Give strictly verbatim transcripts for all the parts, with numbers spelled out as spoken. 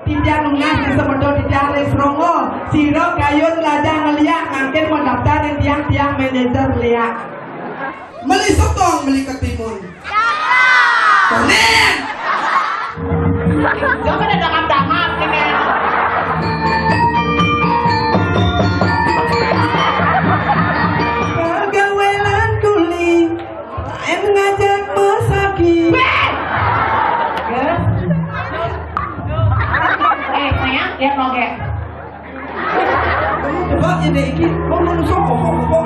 Titiang nunas, sesebedon titiang ring Srongo. Sira kayun lajah ngeliak, mangkin mendaftar ring tiang, tiang manajer liak. Meli sotong, meli ketimun. Konen. Jangan ada dangap-dangap, nih, men. Pagawelan kuli, lain ngajak masaki. Beh! Gas. Eh, sayang, lihat loge. Coba ini iki, kok nusuk kok, kok, kok.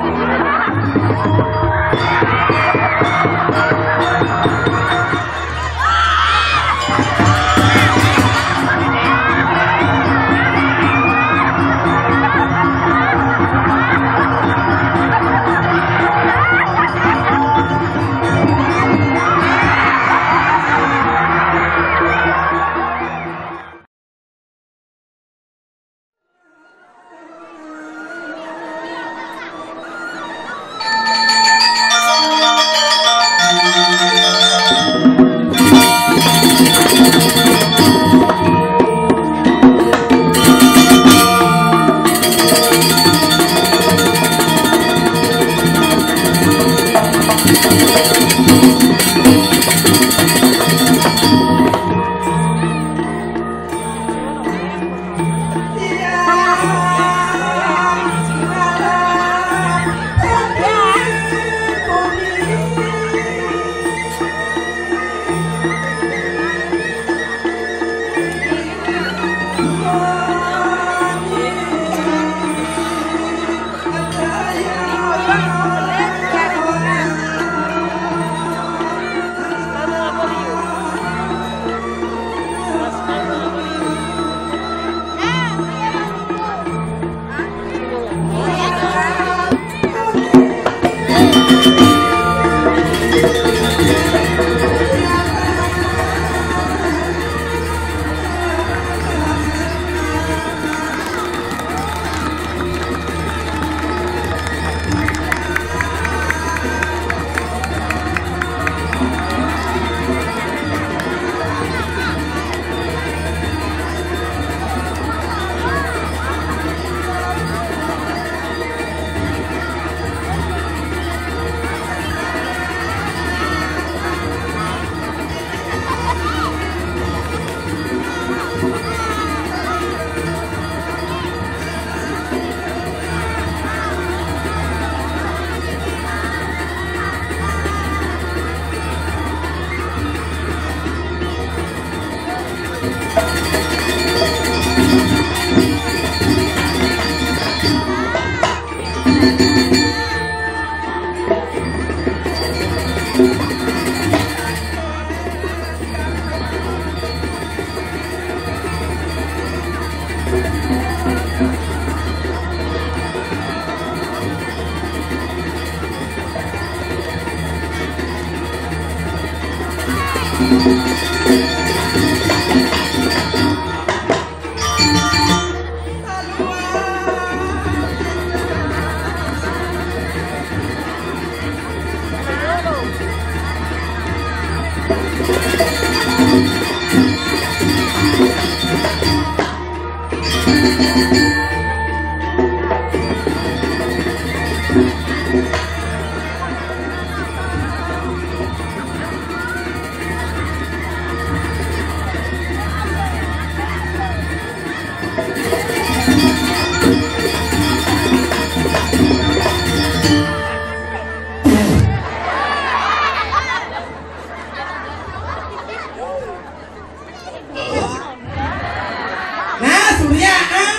Nah, Surya, ah.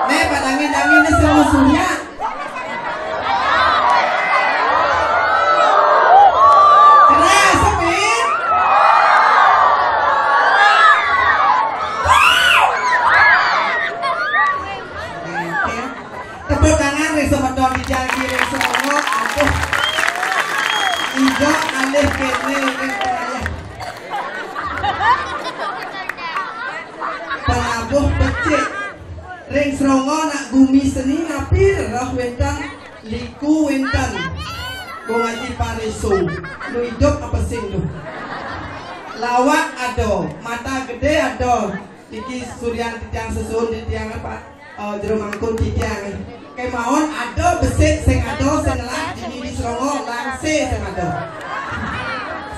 Nih, padangin-dangin nih sama Surya. Keras, Pin. Tepuk tangan ring semeton di jagi ring semeton. Aduh. Ijo alih kene ring penayah. Penabuh becik. Ring Srongo nak gumi seni napi rereh wenten, liku wenten. Bung Haji Pariso. Lu idup apa sing tu? Lawak ada, mata gedé ada. Niki surian titiang sesuhun titiang apa? Eh, jero mangkun titiang. Kemawon ada besik sing ada sing ngelak dini di Srongo langsé sing ada.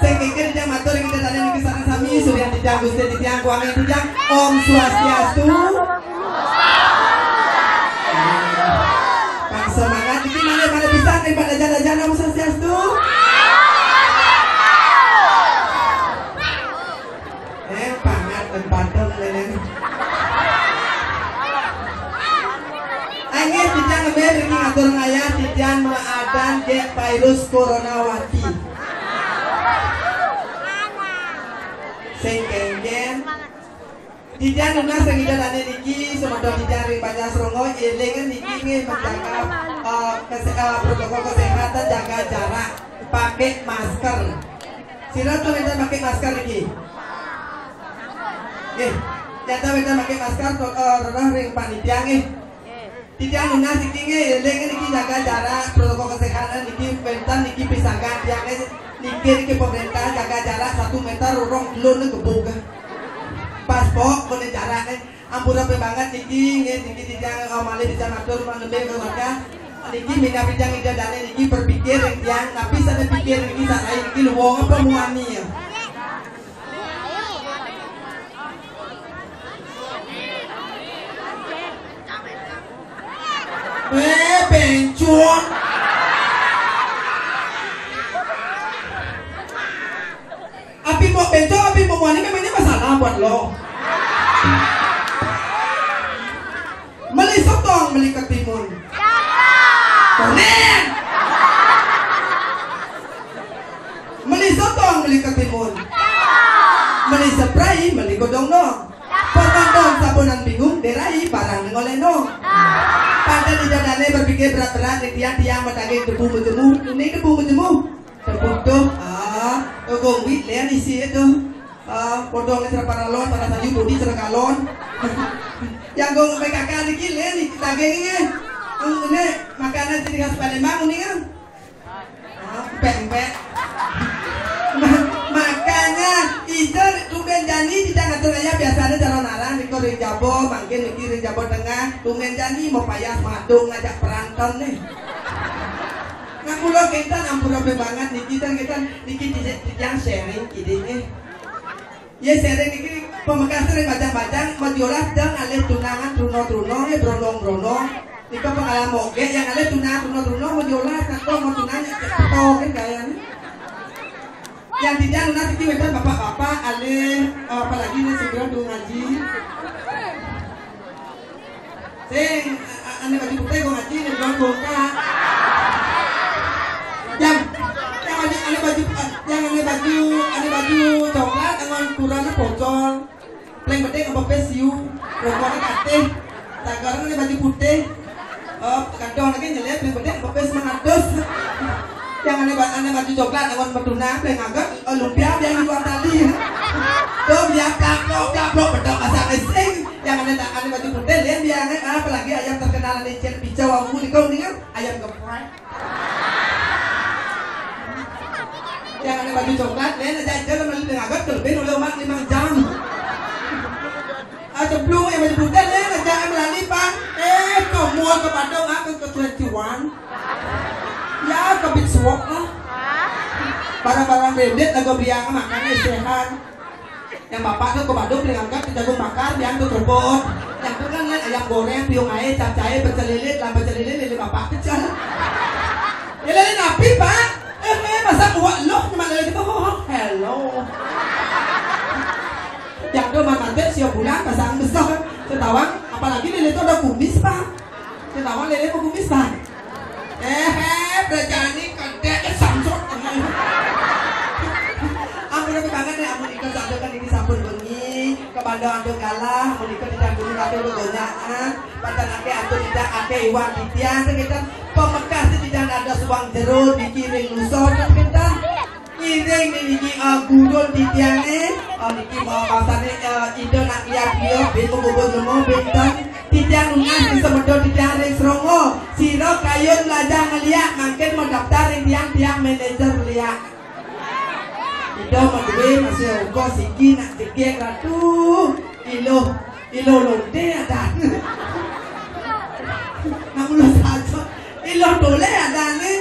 Sing kengken titiang matur ing titiang niki sareng sami surian titiang Gusti titiang kuangen titiang Om Swastiastu. Pak semangat iki malih malih pisan ring Pak Dajan-dajan Om Swastiastu. Eh, pangat dan padang leleng. Inggih, titiang nembé mriki ngatur ngayah titiang maadan gék virus coronawati. Sing kéngkén. Titiang nunas ring Ida Dané niki, semeton titiang ring Banjar Srongo, élingan niki nggih menjaga eh, kese- eh, protokol kesehatan, jaga jarak, pakai masker. Sira tuh minta pakai masker niki. Nggih, nyata minta pakai masker to- eh, rereh ring panitia nggih. Titiang nunas niki nggih, éling niki jaga jarak, protokol kesehatan niki wénten niki pisagan tiang nggih. Niki niki pemerintah jaga jarak satu meter, urung telun gebug. Pas pok kene jarak nggih. Ampura banget niki nggih, niki titiang eh, malih titiang matur manembé keluarga. Niki minab titiang Ida Dané niki berpikir ring tiang, tapi sané pikir niki sarai niki luwung apa muani ya. Eh, bencong. Api mau bencong, api mau muani memangnya masalah buat lo. Meli sotong, meli ketimun. Konen. Meli sotong, meli ketimun. Meli spray, meli godong dong. Penonton sabunan bingung, derai barang ngoleno. Pada Ida Dané berpikir berat-berat, nih tiang-tiang matagih debu mejemu, ini debu mejemu. Debu tuh, ah, gong wit lén isi itu. Ah, podong cara paralon, para sayu budi cara galon. Yang gong P K K niki lén iki dagingnya. Ini makanan ciri khas Palembang ini kan. Ah, empek-empek. Ma- Makanya itu tumben jani tidak ngatur aja biasanya calon arang di ring Jabo, mungkin niki ring Jabo Tengah, tumben jani mau payah madung ngajak penonton nih. Nah, kula kénten ampura banget niki, ten kénten niki di- di- yang sharing kidik nih. Ya sharing niki pamekasé ring bajang-bajang, mau diolah dong alih tunangan truna-truna ya brondong-brondong. Nika pengalaman oke yang alih tunangan truna-truna mau diolah kanggo mau tunangan ya cepeto kan gayane. Yang tidak lunas iki wénten bapak-bapak alih eh, apalagi nih segera tuh ngaji. Sing a- a- ané baju putih kok ngaji nih belum bongkar. Yang yang baju ané baju eh, yang ané baju ané baju coklat dengan kurangnya bocor. Paling penting apa pes siu. Rokoknya katih. Tagarang ané baju putih. Oh, kadang lagi nyelir paling penting apa pes mengatus. Yang ané ba- ané baju coklat awan meduna paling agak eh, lumpia yang di luar tali. Tuh dia plak plok plak plok bedok asal sing. Yang ané tak ané baju putih dia dia ané apalagi ayam terkenal ané cek picau aku di kau nih kan ayam geprek. Yang ané baju coklat dia aja aja lah meli dengan agak terlebih oleh umat lima jam. Ah, ceplung yang baju putih dia aja melali pang. Eh, kamu ke Padang aku ke twenty one. Ya, ke Big Swap lah. Barang-barang branded lagu biang makannya sehat. Yang bapak tuh ke Badung beli angkat ke jagung bakar, biang tuh kerupuk. Yang tuh kan lihat ayam goreng, piung air, capcay, pecel lele, dalam pecel lele, lele bapak pecel. Ya lele napi, Pak? Eh, eh, masa buat loh, cuma lele gitu, oh, hello. Yang tuh mantan siap bulan, pasang besar. Setawang, apalagi lele tuh ada kumis, Pak. Kenapa lele mau kumisan? Eh, eh, berjani kedek ya samsut. Ampun tapi banget ya, ampun ikut sadekan ini sampun bengi, kebanda ando galah, ampun ikut tidak dulu kata lu gonyaan, pacan ake ando tidak ake iwan titian, kita pemekas tidak ada subang jeruk dikiring lusor kita. Ngiring niki uh, gurun titiange uh, niki mau masane uh, ida nak lihat dia bin mengubur lemo bintan titiang nunas di semedo titiang ring serongo sira kayun lajang ngeliak mangkin mau daftar ring tiang tiang manajer liak. Yo, madué masih ongkos iki nak jegég ratu. Iluh, iluh lonté adan. Nak mulu saja. Iluh toleh adané.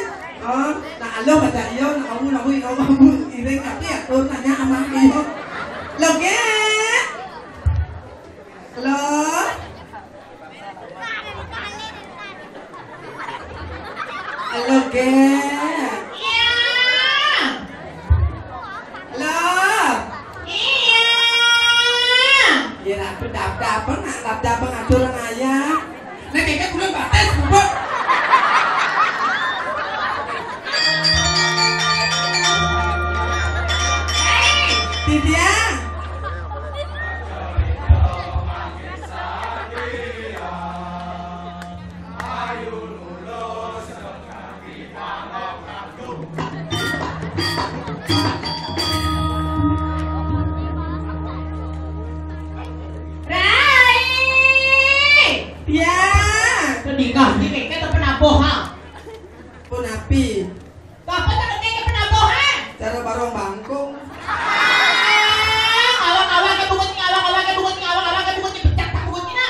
Ha, nak aluh aja iya, nak awu, nak awu, nak awu, iring tapi atur nanya amah iya. Lo, Gék. Lo. Halo, Gék. Iya. Halo. Iya. Ya, aku dap-dap, nak dap-dap ngatur ayah. Nek Gék belum batas, bubuk. Hei, Didiang. Rai! Ya. Sedikah, ini kayak tepen apa, ha? Pun api. Bapak tak ngerti ke penabuhan? Cara barong bangkung. Awak-awak ke bungut, awak-awak ke bungut, awak-awak ke bungut, pecah tak bungut kena.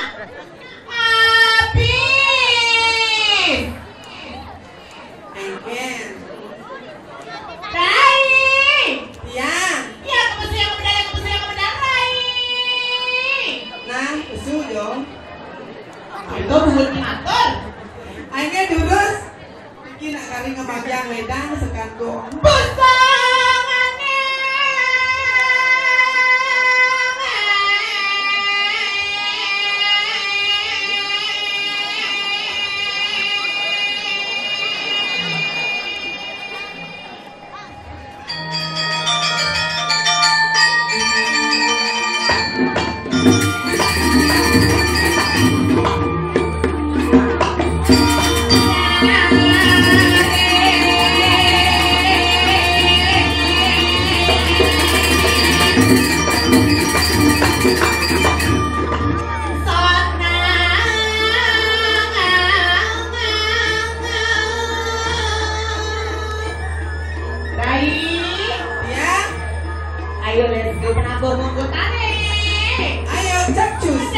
Habis. Engken. Rai. Tiang. Ya, kepesu yang kebenar, kepesu yang kebenar, Rai. Nah, pesu, Jong. Itu bungut ngatur. Akhirnya durus. Iki nak kari ngemagiang wedang sekandung. Busangane. Rai. Ya. Ayo, let's go, penabuh monggo tane. Ayo, capcus.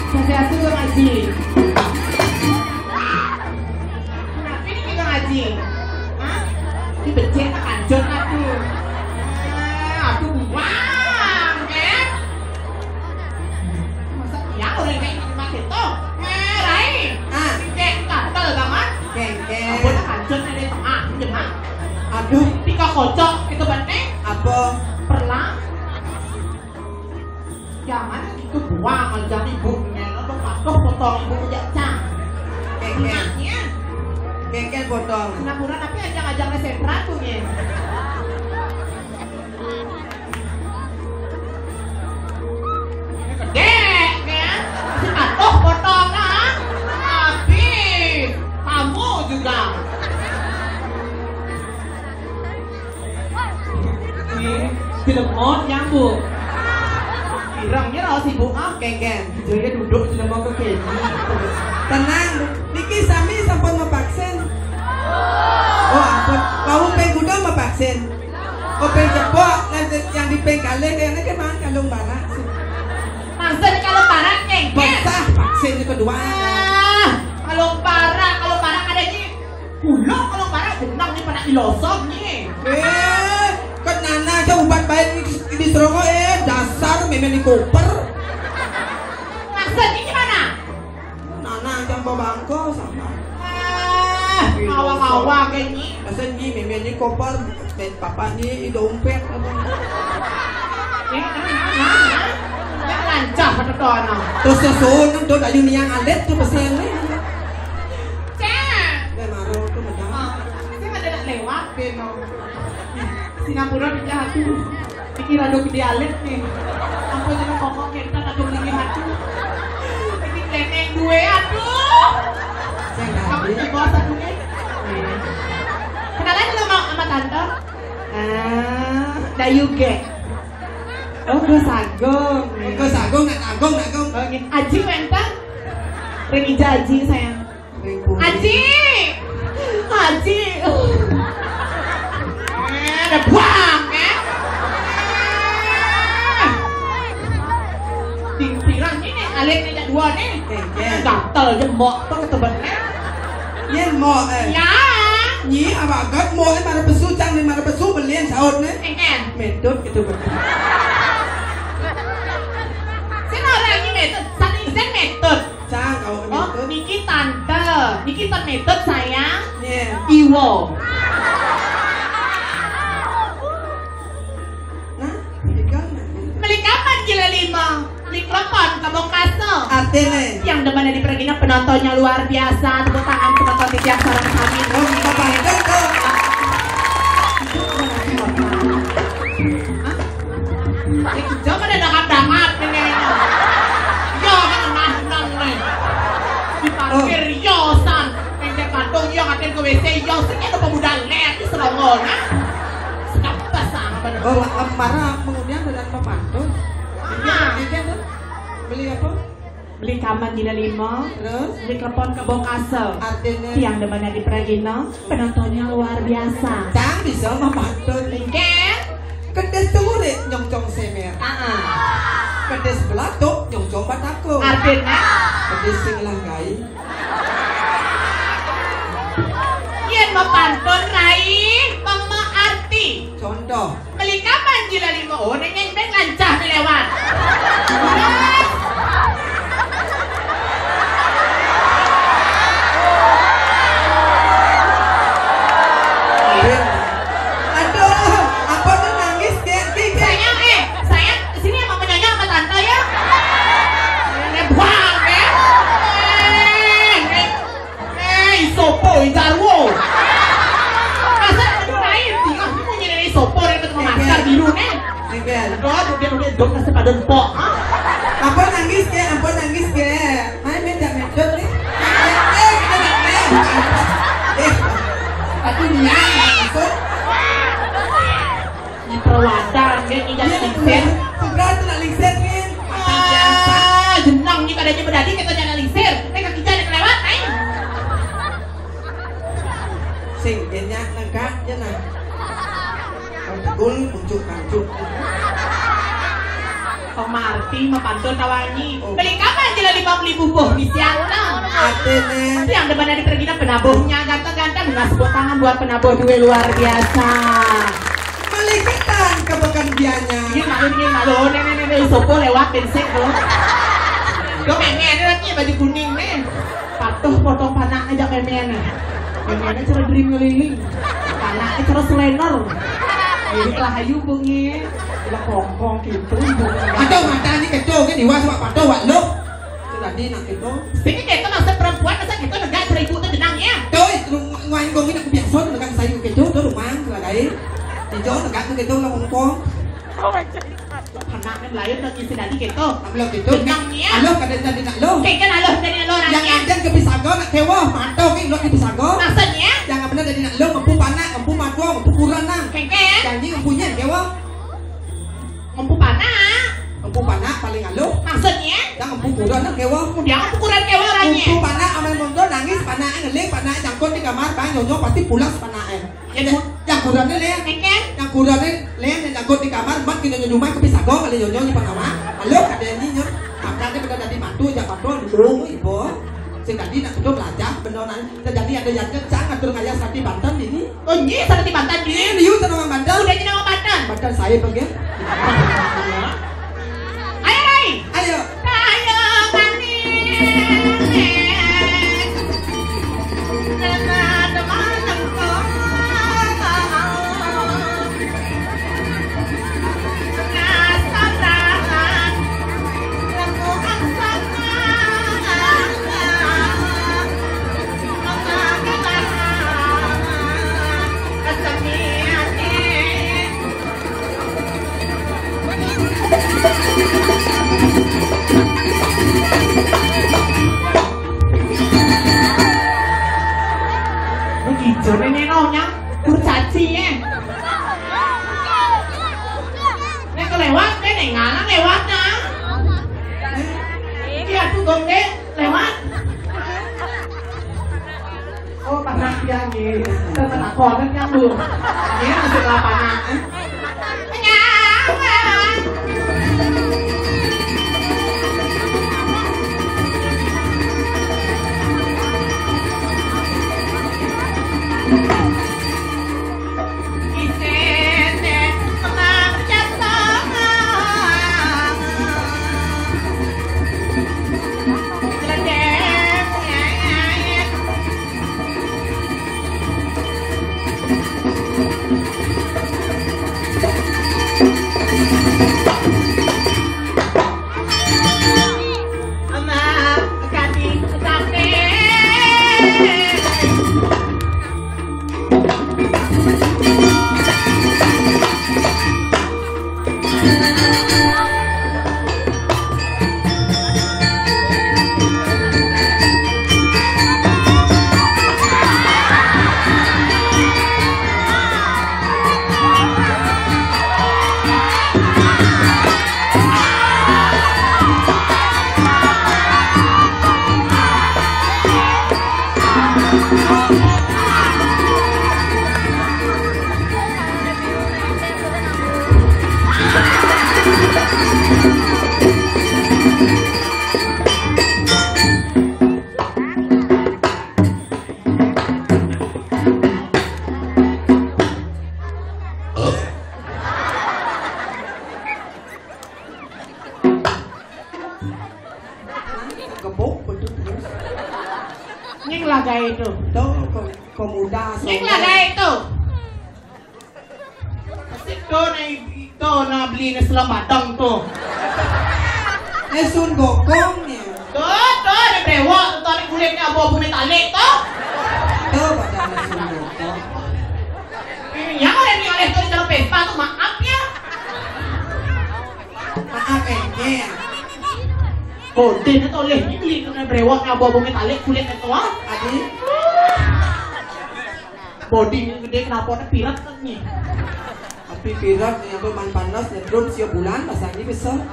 Satu-satu ngaji. Kenapa ini kita ngaji? Hah? Ini becek tak kanjut aku. Ah, aku buang, kan? Masa iya orang kayak gitu mah gitu? Eh, Rai. Ah. Kayak gatel banget. Kengkeng. Aku tak kanjut ada tengah, jemah. Aduh. Tiga kocok itu bener. Apa? Perlang. Jangan itu buang aja ibunya. Lo patuh potong ibu aja cang. Kengkeng. Anaknya. Kengkeng potong. Singapura tapi ajang-ajang sentral punya. Gede, kan? Si patuh potong, kan? Habis. Kamu juga. Ih, jelema nyambung. Irengnya raos ibu ah, kengken. Jaya duduk jelema ke kene. Tenang, niki sami sampun mevaksin. Oh, ampun. Wau ping kuda mevaksin. Oh, ping cepok, nah, yang di ping kalih kene ke mangan kalung barak. Maksud kalung barak, kengken? Besah vaksin kedua. Ah, kalung barak, kalung barak ada di Kulo kalau marah jenang ni panak ilosok ni. Eh, kan nana aja ubat baik di, di Serongo, eh, dasar memang di koper. Maksudnya gimana? Nana aja bawa bangko sama. Ah, awak-awak kayak ni. Masa ni memang ni koper, dan papa ni dompet apa? Ya, ah, ah, ah. Ya, lancar kata tu anak. Terus susun tu dah niang alit tu pesan ni. Cak. Dah marah tu macam. Ah, saya ada nak lewat, Beno. Singapura pindah atuh. Iki rada gedé alit nih. Ampun, cenah kokok kénten atuh mriki atuh. Iki klénéng duwe atuh. Sing Kamu tadi. Di bawah satu nih. Kenalan dulu sama, sama tante. Ah, Dayu G. Oh, Gus Agung. Gus Agung, nak Agung, nak Agung. Oh, nggih. Aji wénten. Ring Ija Aji sayang. Aji! Aji! Eh, ada buang, eh? Dingsiran ini, alit ini dua nih. Gatel aja mbok tuh ketebennya. Yen mbok, eh. Ya. Nyi, apa agak mbok, eh, mana pesu, cang nih, mana pesu, belian saut nih. Engen. Metut gitu, Bang. Sing ora nyi metut, sing metut. Cang, kau Oh, metut. Niki tante. Niki tante metut sayang. Iya. Iwo. Nah, tinggal nanti. Beli kapan gila lima? Beli klepon ke Bongkaso. Artinya? Yang demen di pergina penontonnya luar biasa. Tepuk tangan semeton titiang sareng sami. Oh, Bapak itu tuh. Hah? Iki jam ada dangap-dangap ini. Yo, kan emas nang nih. Di parkir, yo, san. Ning cek kantung, yo, ngaten ke W C, yo, sing ada pemuda ler di Selongo, nah. Sekap pasang, bener. Oh, marah, kemudian dengan pemantun. Ah. Iya, iya, tuh. Beli apa? Beli kamar gila lima. Terus? Beli klepon ke Bongkaso. Artinya? Tiang demennya di Pragina, penontonnya luar biasa. Cang bisa mah pantun. Nggih. Kedis turik nyongcong semer. Ah, ah. Kedis belatuk nyongcong batako. Artinya? Kedis sing lah gai. Yen mau pantun, Rai, mau arti. Contoh. Beli kapan gila lima? Oh, neng neng neng lancah nih lewat. Aduh, apa tuh nangis, Ki? Ki, Ki. Sayang, eh, sayang, sini sama menyonya sama tante ya. Ini buang ya. Eh, eh. Eh, isopo, idarwo. Masa aduh lain, tinggal aku punya nenek isopo, dia ketemu masker biru nih. Enggak. Aduh, aduh, dia udah dong, kasih pada empok. Hah? Apa nangis, Ki? Apa nangis, Ki? Main minta medot nih. Eh, kita nak main. Eh, aku niat, aku. Ini perwadan, dia tidak Iya, lingsir. Sebelah tu nak lingsir, Min. Ah, jenang ni kadanya berdadi, kita jangan lingsir. Eh, kaki jangan kelewat, ayo. Sing, dia nyak negak je nah. Kau tegul, muncuk-kancuk. Pemarti, mapantun tawanyi. Oh. Beli kapan je lah lima puluh bubuh, misi alam. Artinya? Tapi yang depan ada pergi dah penabuhnya, ganteng-ganteng. Nah, tepuk tangan buat penabuh dua luar biasa. Melikitan ke pekan bianya. Ini malu, ini malu. Oh, nenek, nenek, sopo lewat, bensek, bro. Gue meme ada lagi baju kuning, nih. Patuh potong panak aja memean, nih. Memeannya cara dream ngeliling. Panaknya cara selener. Ini rahayu, bungi. Gila kongkong gitu, bungi. Aduh, mata ini kecil, kan, iwas, Pak, patuh, Pak, lo. Tadi nak itu. Sing kita masa perempuan, masa kita negak seribu tuh jenang ya. Tuh, lu main gong ini biasa tuh dengan saya gitu tuh rumah sebagai. Di Jawa negak tuh gitu ngomong kong. Anak kan lain lagi si tadi gitu. Ambil gitu. Jenang ya. Halo, kada tadi nak lo. Kayak kan halo dari lo Yang orangnya. Ada ke pisago nak kewa, mantau ke lo ke pisago. Maksudnya? Yang apa tadi nak lo ngempu panak, ngempu matuang, ngempu kuran nang. Kayak kan? Janji ngempunya kewa. Empu panak. Empu panak paling aluh. Maksudnya? Yang empu kuran nang kewa. Kemudian empu kuran kewa orangnya. Empu panak amal mondo nangis, panak ngeling, panak jangkut di kamar, bang nyonyo pasti pulas panak eh. Ya, yang kurannya leh. Keken? Yang kurannya leh, yang jangkut di kamar, mat kena nyonyo mah kepisah gong kali nyonyo di panama. Aluh, ada yang nyinyo. Makanya benar tadi matu, aja patuh, lu, ibu. Sing tadi nak betul belajar, benar nang. Terjadi ada yang kencang, atur ngayah sati banten ini. Oh, ini sati banten ini. Ini liu sama orang banten. Udah jadi orang banten. Banten saya pergi. Ayo, Rai. Ayo. Ayo, Mami. Nana, teman, teman. Tengah lewat nah. Iya tuh gong deh lewat. Oh, panak dia nggih. Terkena konek nyambung. Ini masih lapangan. Gebuk betul terus. Nying lah gaé itu. Tuh, kok, kok muda. Nying lah gaé itu. Sik to na, to na beli na selem batang to. Eh, sun gokong ni. To, to, na brewok to, na kulit na abu-abu metalik to. To, pada na sun gokong. Ini yang oleh ni oleh to di dalam pesta to, maaf ya. Maaf, eh, ya. Koden atau oleh ni beli na brewok na abu-abu metalik kulit na to, ah. Adi. Bodi gedé kenapa ada pirat kan ni? Tapi pirat ni apa man panas nyedrum sia bulan pasang ni besar.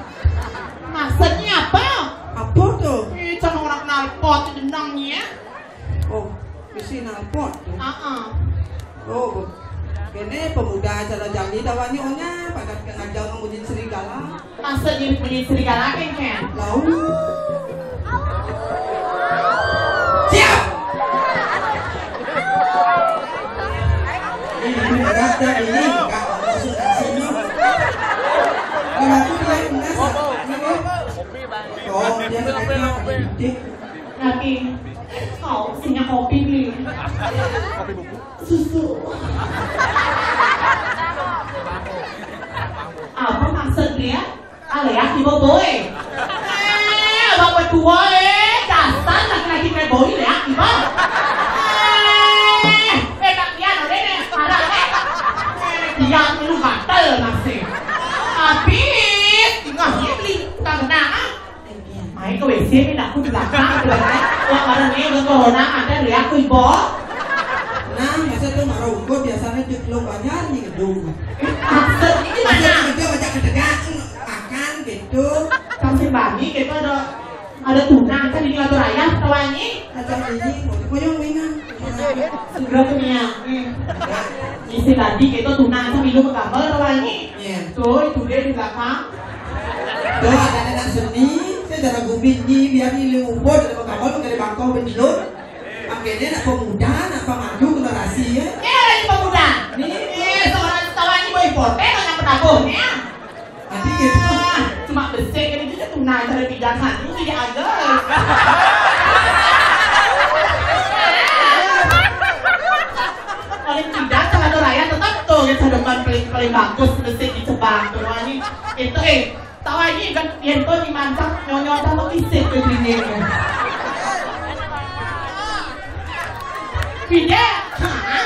Maksudnya apa? Apa tu? Eh, jangan orang knalpot jenang ni ya. Oh, bisi knalpot tu. Ah, ah. Oh, be-, kene pemuda acara jani tawani onya pada ngajar ngemuji serigala. Maksudnya bunyi serigala kan, kan? Lau. Siap. Ini enggak ada ini, enggak masuk ke sini. Kenapa dia enggak satu ini? Oh, dia enggak. Tapi kau sini kopi beli. Susu. Apa maksud dia? Aleak ibu boy. Eh, abang berdua eh, dasar laki-laki kayak boy ya, ibu. Eh, eh, tak dia udah deh, sekarang eh. Eh, dia lu gatel masih. Habis, tinggal dia beli tukang kena, ah. Mai ke W C ni dah aku di belakang tu kan. Wah, barang ni udah corona ada beli aku ibu. Nah, masa tu marah ukur biasanya tu belum banyak ni gedung. Maksud ini masa mana? Kerja banyak kerja makan gitu. Sampai bami gitu ada ada tunang kan di Latur Ayah tawangi. Macam ini, mau yang wingan. Segera tu ni ya. Hmm. Isi tadi kita tunang kan minum gambar tawangi. Iya. Tuh, itu dia di belakang. Tuh, ada anak seni, saya dah ragu bini, biar ni lu umpur, ada bakal lu dari bangkau benilun. Makanya nak pemuda, nak pemaju generasi ya. Ya, lagi pemuda. Ni, eh, seorang tawangi boy poten, nak penabuh ni ya. Nanti gitu. Ah, cuma besik kan itu je tunai cara bidan hantu sih dia agak. Paling tidak, cara tu raya tetap tu, ya, demen paling, paling bagus besik di Cebang tu. Wah, ni, itu, eh, tahu aja kan, dia tu di mantap, nyonya tahu isik ke dirinya. Pindah. Ha?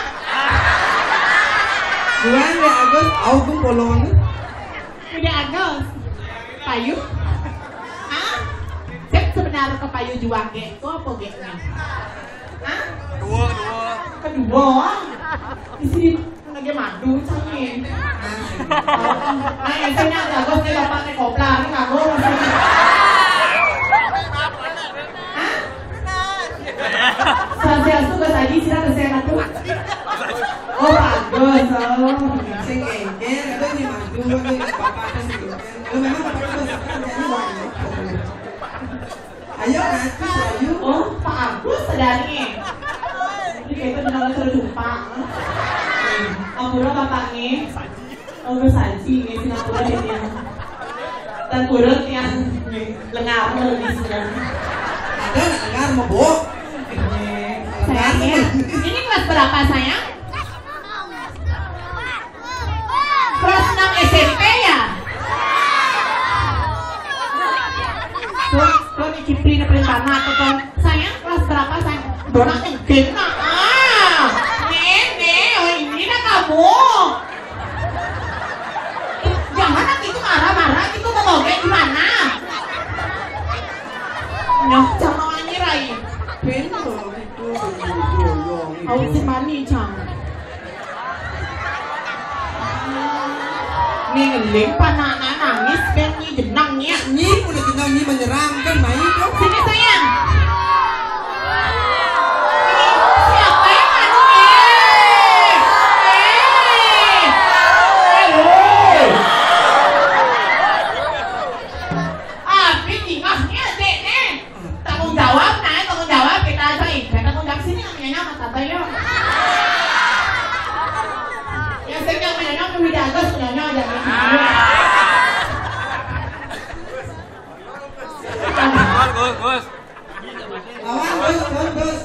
Juang ya Agus, au pun bolong. Pindah Agus. Payu. Ha? Cek sebenarnya ke payu juang gek, tu apa gek ni? Ha? Kedua, kedua. Kedua. Di sini Lagi madu, cangin. Nah, saya nyata, bos, dia bapak nih kopla, ini nggak bos. Hah? Swastiastu, Gus Haji, sira kesehatan tuh. Oh, bagus, oh. Sing engker, itu ini madu, ini bapak atas gitu. Lo memang bapak atas, kerjanya banyak. Ayo, Agus, ayo. Oh, Pak Agus sadari. Ini kayak itu benar suruh jumpa. Ampura bapaknya. Oh, Gus Haji, ini Singapura dia yang. Dan kurut yang lengar, lebih senang. Ada nak lengar, mabuk. Sayangnya, ini kelas berapa, sayang? Kelas enam S M P ya? Tuh, tuh, nih Kipri, nih paling banget tuh, tuh. Sayang, kelas berapa, sayang? Donat yang gena. Ah, Nene, oh, ini dah kamu. Jangan lagi itu marah-marah gitu, mau gimana? Nah, jangan nyirai. Bener itu. Au sing mani, Cang. Nih, ngeling, panaknya nangis, ben nyi jenang, nyi. Nyi, udah jenang, nyi menyerang, kan main dong. Sini, sayang. Siapa yang anu, eh? Eh. Aduh. Abi tingkahnya, Dek, nih. Tanggung jawab, nah, tanggung jawab kita aja, ih. Tanggung jawab sini, namanya nama tante, yuk. Ya, saya yang punya nama, udah ada, punya nama, jangan. Gus, Gus, Gus. Lawan, Gus, Gus, Gus.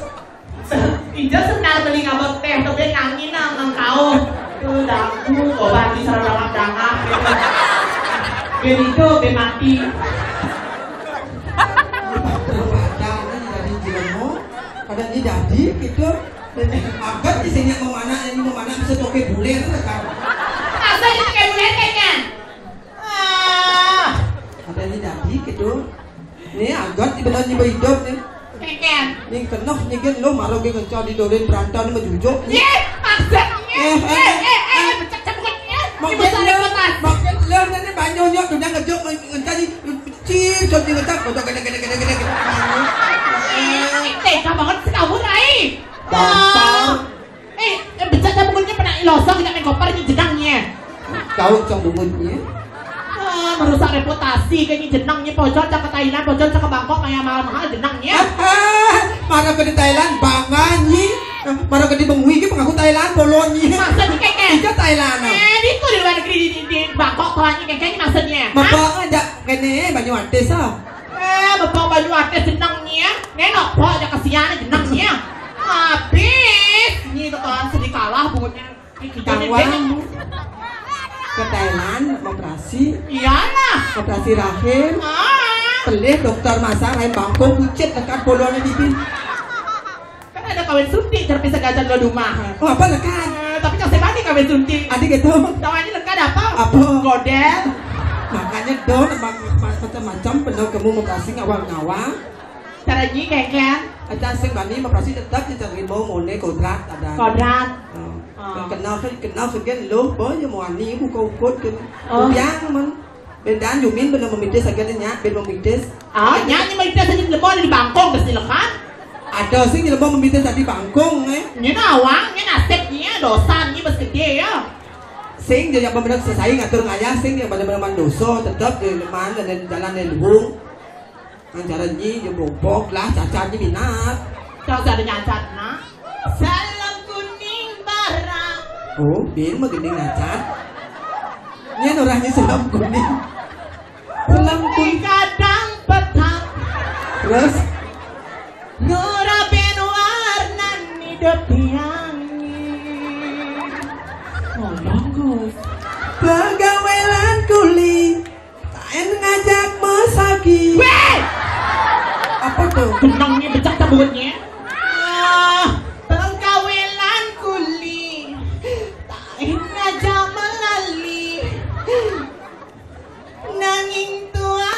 Ija senar beli ngabot teh, tapi nangin nang, nang kau. Tuh, dagu, obat di sarang dangak-dangak, gitu. Ben itu, ben mati. Ada, ada, ada, ada, ada, ada, gitu. Agat di sini mau mana, ini mau mana, bisa toke bulir, kan? Masa ini toke bulir kayaknya? Ah. Ada ini dadi gitu. Nih, agat di benar nyi hidup nih. Keken. Ning kenoh nyi gen lo maro ge ngenca di doren berantau ni majujuk ni. Ye, maksudnya? Eh, eh, eh, eh, becak cabutnya. Makin lo, makin lo ni banyak nyok tu jangan juk ngenca ni. Cil, cil, cil, ngenca. Kau gede, gede, gede, gede, gede. Eh, tega banget sih kamu, Rai. Dasar. Eh, eh, becak dah pokoknya pernah iloso kita main koper ni jenangnya. Kau cang bungut ni. Ah, merusak reputasi ke ni jenangnya, pojol cak ke Thailand, pojol cak ke Bangkok, kayak mahal-mahal jenangnya. Mana ke di Thailand, bangan ni. Mana ke di Bengui ke pengaku Thailand, bolon ni. Maksudnya kayak, kayak. Ija Thailand, ah. Eh, di tu di luar negeri, di, di, di Bangkok, Thailand ni, kayak, kayak ni maksudnya. Hah? Bapak aja kene banyu atis, ah. Eh, bapak banyu atis jenangnya. Ngenok, pok, aja kesian jenangnya. Habis. Ni tu kan sedih kalah bungunya. Tangwang ke Thailand, operasi. Iyalah. Operasi rahim. Ah. Pelih dokter masak rahim bangkung, kucit lekat bolonnya di. Kan ada kawin suntik, cerpi segajan lo di rumah. Oh, apa lekat? Eh, tapi kasih bani kawin suntik. Ada gitu. Tahu aja lekat apa? Apa? Godel. Makanya don, mak-, mak-, macam-macam, penuh kamu operasi ngawang-ngawang. Cara nyi, keken. Aja sing bani operasi tetap nyetak rimau mone kodrat ada. Kodrat. Oh. Oh. Yang kenal, kenal segan lo, boy, yang mau ani, buka ukut, kan. Oh. Biang, man. Bedan Yumin bener memitis aja deh, nyak, ben memitis. Ah, nyak ni memitis aja, lemah di bangkong, besi lekan. Ada sih, lemah memitis tadi bangkong, eh. Ni nawang, ni nasib ni, dosa ni, bes gede ya. Sing, dia yang benar selesai ngatur ngayah, sing, yang benar-benar dosa, tetap di lemah dan jalan yang lubung. Nang cara nyi, dia bobok lah, cacat ni minat. Kau ada nyacat, nak? Salam kuning barang. Oh, bin mah gini nyacat. Ni orang ni salam kuning. Salam kuning. Kadang petang. Terus? Nguraben warna ni depiang. Ngomong, Gus. Pagawelan kuli. Taen ngajak mesaki. Weh! Apa tuh? Benangnya becak tabungannya. Ah, pergaulan kuli. Taen ngajak melali. Nanging tua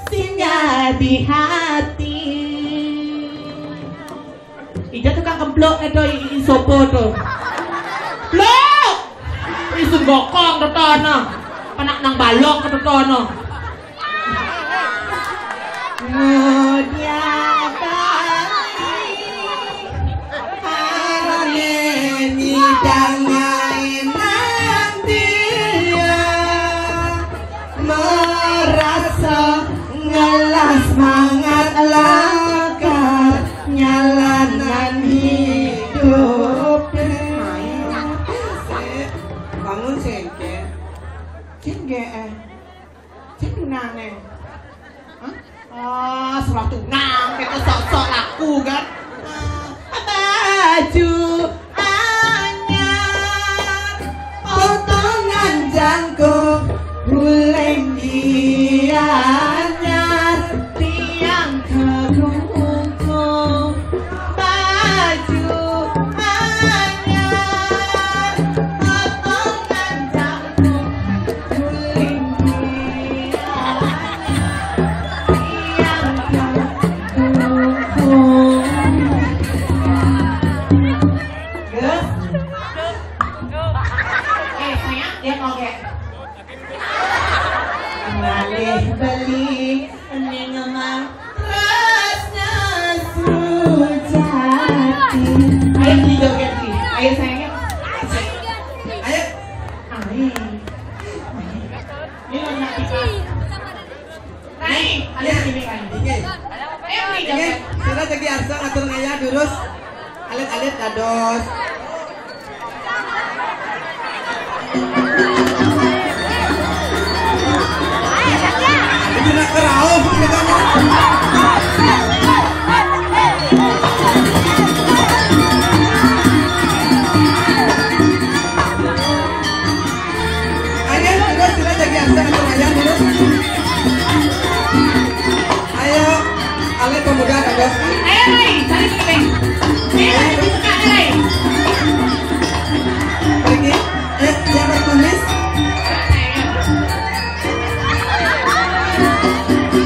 singgah di hati. Ija tukang kemplok itu i, i sopo tuh. Blok! Sun bokong tetono. Penak nang balok tetono. Mudia kali ane nyidang nyainang dia merasa ngelah semangat lakar nyalanan hidup. Bangun sengke. Sengke eh. Sing tunane. Hah? Ah, surat tunang, kita sok-sok laku kan. Ah, baju anyar, potongan jangkung, guling gianyar, tiang kebungkung, baju anyar, potongan jangkung. Terus? Eh, sayang, dia mau kayak ngalih beli ning mang terus sujati. Ayo, dijoget, Di. Ayo, sayang, yuk. Ayo. Ayo. Ini lagi aktivitas. Rai, ayo sini, Rai. Inggih. Ayo, Rai, inggih, jangan. Sira jagi arsa ngatur ngayah durus. Alit-alit dados. Ini nak kerauh, kita mau. Ayo, terus kita jagi arsa ngatur ngayah durus. Ayo, alit pemuda ada. Ayo, Rai, cari sini. Ini lagi suka, Rai. Pergi. Eh, yang berkumis.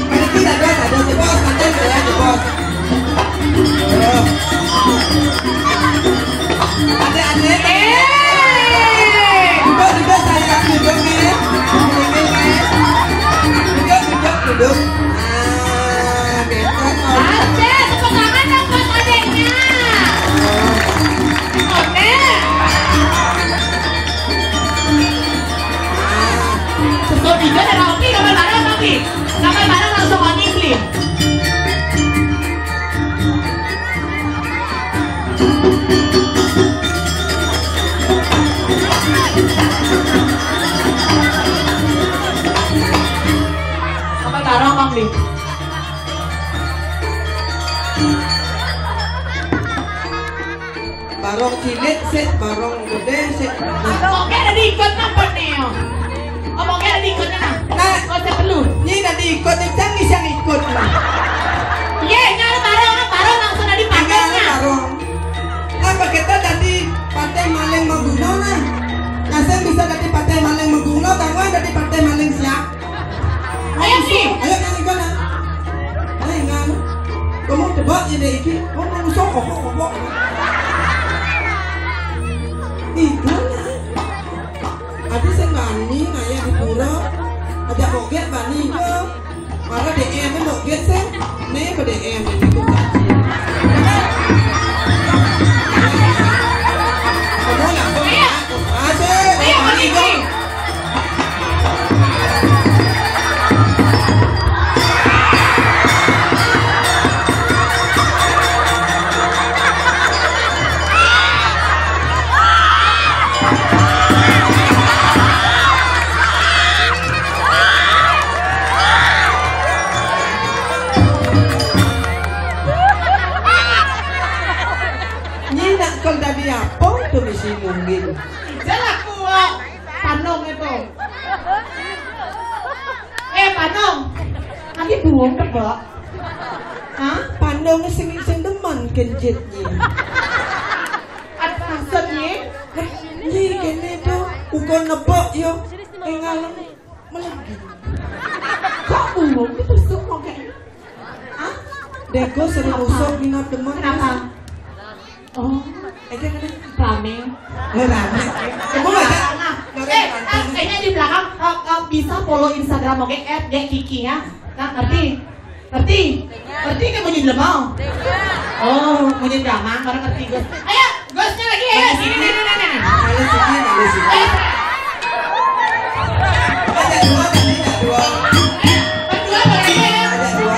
Pergi, ada, ada, jebos, nanti saya jebos. Adik-adik. Eh. Duduk, duduk, saya duduk nih. Duduk, duduk, duduk. Ah, betul. Oke, tepuk tangan dong buat adiknya. Oke. Terus juga ada Rocky, gambar bareng, Rocky. Gambar bareng langsung on beli. Apa tarong, Bang Li? Barong cilik sik, barong gede sik. Oke, ada diikut napa nih? Oke, ada diikut nah. Nah, kok saya perlu? Ini ada diikut, ini jangan yang ikut. Iya, nyari barong, barong langsung ada di panggungnya. Barong. Apa kita tadi partai maling mau bunuh nah? Nah, saya bisa tadi partai maling mau bunuh, kamu ada di partai maling siap? Ayo sih. Ayo nyanyi kan? Ayo ngan. Kamu tebak ini iki. Kamu manusia kok kok kok. Itu. Ati sing bani ngaya di pura. Aja koget bani ke. Mara D M mau get sih. Nih ke D M itu. Kamu langsung. Ayo. Asik. Ayo, bani ke. Nyi nak kol dadi apa tu misi mungkin? Jalan kuat. Panong itu. Eh, Panong. Lagi buang tebak. Hah? Panong sing sing demen kenjit nyi. Ada maksud nyi? Nyi kene tu uga nebak yo. Engal melegi. Kok buang ditusuk kok kayak. Hah? Dego sering usuk minat demen. Kenapa? Oh, eh, dia kena rame. Eh, rame. Kamu ada? Nah, Eh, eh, kayaknya di belakang, eh, eh, bisa follow Instagram, oke, at Dek Kiki ya. Nah, ngerti? Ngerti? Ngerti ke bunyi lemau? Oh, bunyi gamang, baru ngerti, Gus. Ayo, Gusnya lagi, ayo. Sini, nih, nih, nih, nih. Ada sini, ada sini. Eh, Ada dua tadi, ada dua. Berdua boleh ya. Ada dua.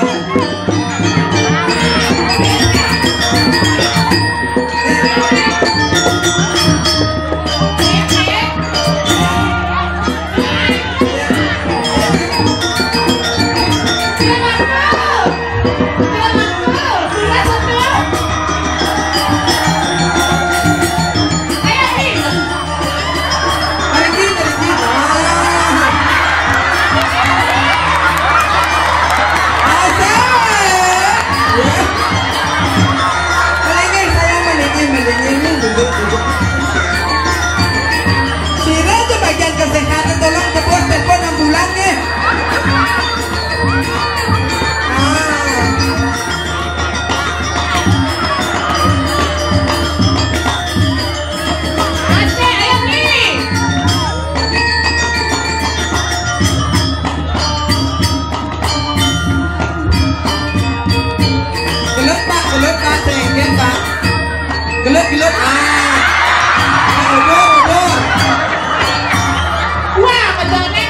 Ayo, Pi. Balikin, balikin. Ah. Asik. Ya. Balikin, saya balikin, balikin. Nih, duduk, duduk. Sira tuh bagian kesehatan, tolong jebos telepon ambulan nih. Ah. Asik, ayo, Pi. Gelut, Pak, gelut, Pak, sengit, Pak. Gelut, gelut, ah. Ah, udur, udur. Wah, betul nih.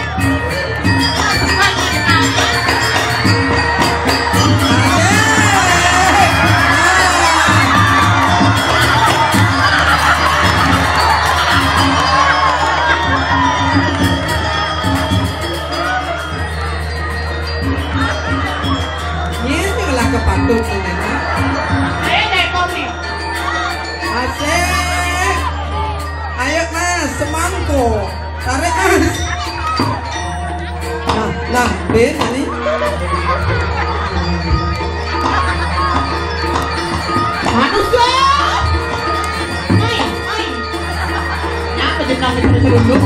Ini malah kepatut ini. Saya dari Polri. Asik. Ayo, Mas, semangko. Tarik, Mas. Nah, nah, Ben, ini. Manusia. Hai, hai. Kenapa jadi sampai terus-terus?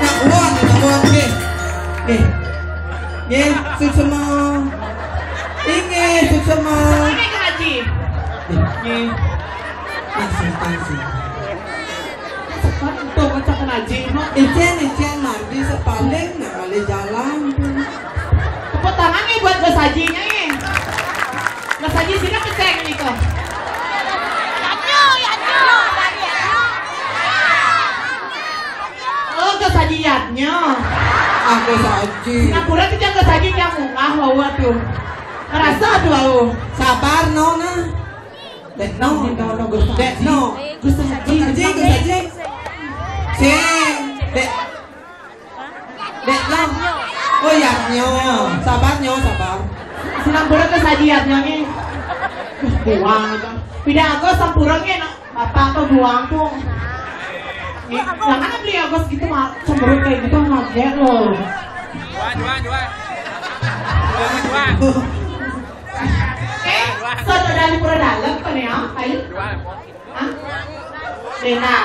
Nak uang, nak uang, nggih. Nggih. Nggih, suksema. Inggih, suksema. Nggih. Nggih. Tansih, tansih. Sepan untuk ngecek ngaji, no. Icen, icen, nanti sepaling, nah, kali jalan. Tepuk tangan nih buat Gus Hajinya nih. Gus Haji sini keceng nih kok. Oh, Gus Haji Yatnya. Aku saji. Singapura tuh jangan Gus Haji yang mungah, wawa tuh. Ngerasa tuh, aku. Sabar, no, nah. Dek no, no, no, Gus Dek no. Gus Haji, Gus Haji, Gus Haji. Sing, Dek. Dek no. Oh, Yatnyo. Sabar, nyo, sabar. Sinampura Gus Haji Yatnyo nih. Buang aja. Pindah aku sampura nih, no. Bapak tuh buang tuh. Nih, jangan beli aku segitu, mah. Cemberut kayak gitu, mah, loh. Jual, jual, jual. Jual, jual. Eh, soto dalu pura dalam kan ya, Pak? Hah? Benar.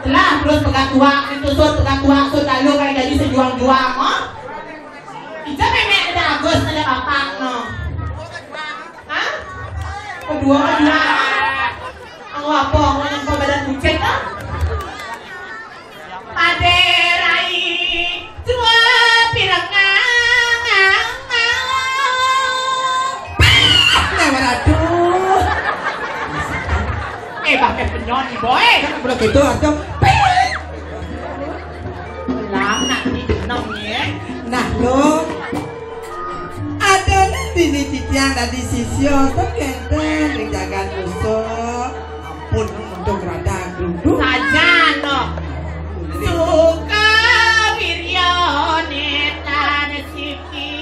Telah terus pegat tuak, itu sut pegat tuak, sut dalu kayak jadi sejuang-juang, oh? Kita memek ada Agus, ada bapak, no. Hah? Kedua, kedua. Aku apa? Aku yang badan bucin, ah? Pade rai tua pirengang. Lewat aduh. Eh, pakai penyon, boy. Kan udah gitu, aduh. Lah, nak ni jeneng, ya. Nah, lo. Ada nang dini titiang dadi sisya, to kenten ring jagat Nusa. Ampun, untuk rada glundung. Sajan, no. Suka wirya netan siki.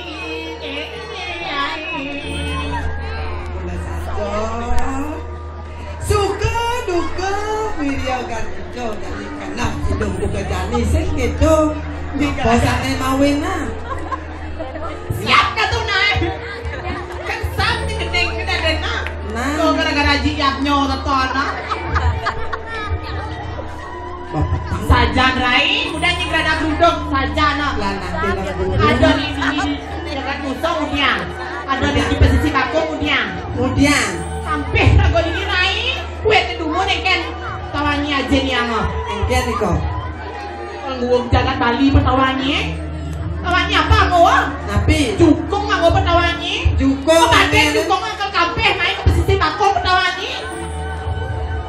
Kan ijo jani kanah, idup buka jani sing gitu. Bosane mawin nah. Siap dah tuh, Nay. Kan sam di gedeng kita deh, nah. Nah. Tuh gara-gara Haji Yatnyo teton, nah. Bapak. Sajan, Rai, udah nying rada geruduk saja, nah. Lah, nanti lah, Bu. Ada di sini di dekat musuh, udiang. Ada di pesisir bakung, udiang. Udiang. Sampai rago ini, Rai. Kue kedumun, engken tawangi aja nih, ama. Engken iko. Kalau ngomong jagat Bali, petawangi. Tawangi apa, ngomong? Napi? Jukung, ngomong petawangi. Jukung, Apa ada engken. Jukung, angkel kampeh, naik ke pesisir bakung, petawangi.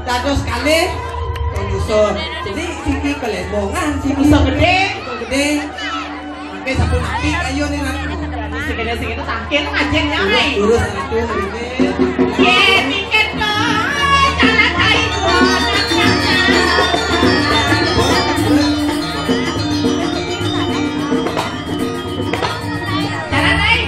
Dados kalih, Kang Yusuf. Jadi, siki kelembongan, siki Yusuf gede. Yusuf gede. Mangke sampun apik, ayo nih, Ratu. Segede-segede tangkil, ngajen ya, Mai. Lurus, Ratu, mriki. Ye, tiket dong. Jalan, ayo. Jalan, ayo.